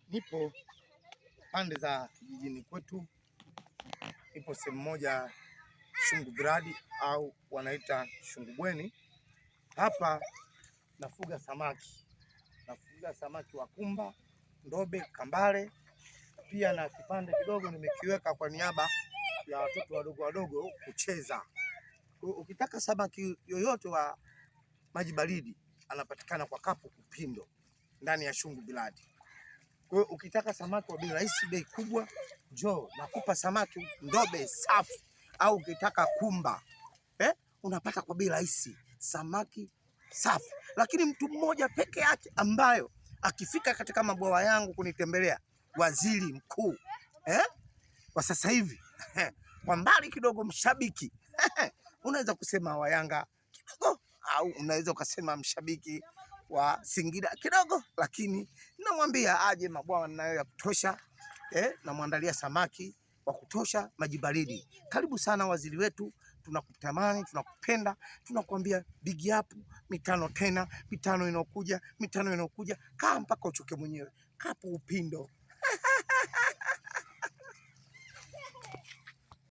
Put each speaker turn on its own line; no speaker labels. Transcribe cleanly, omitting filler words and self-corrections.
Nipo pande za kijijini kwetu, nipo sehemu moja Shungu Gradi au wanaita Shungu Bweni. Hapa nafuga samaki, nafuga samaki wa kumba, ndobe, kambale, pia na kipande kidogo nimekiweka kwa niaba ya watoto wadogo wadogo kucheza. Ukitaka samaki yoyote wa maji baridi anapatikana kwa kapu Kupindo ndani ya Shungu Biladi. Kwa hiyo ukitaka samaki wa bei rahisi, bei kubwa, njoo nakupa samaki ndobe safi, au ukitaka kumba unapata kwa bei rahisi samaki safi. Lakini mtu mmoja peke yake ambayo akifika katika mabwawa yangu kunitembelea, waziri mkuu kwa sasa hivi kwa mbali kidogo, mshabiki unaweza kusema wa Yanga kidogo, au unaweza ukasema mshabiki wa Singida kidogo, lakini namwambia aje, mabwawa ninayo ya kutosha namwandalia samaki wa kutosha, maji baridi. Karibu sana waziri wetu, tunakutamani, tunakupenda, tunakuambia big up, mitano tena, mitano inaokuja, mitano inaokuja. Kaa mpaka uchoke mwenyewe, kapo upindo.